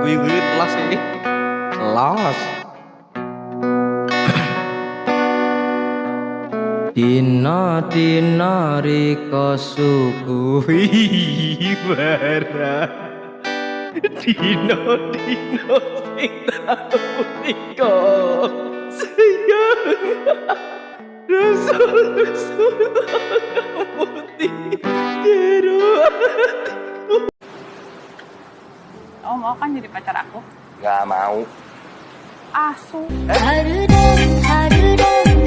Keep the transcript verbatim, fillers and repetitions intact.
Wiwit las ini. Las. Dina-dina riko suku ibarat. Dina-dina sing tau riko sayang. Rasul-rasul putih jero atiku. Oh, mau kan jadi pacar aku? Gak mau. Asu. Haru daru, haru daru,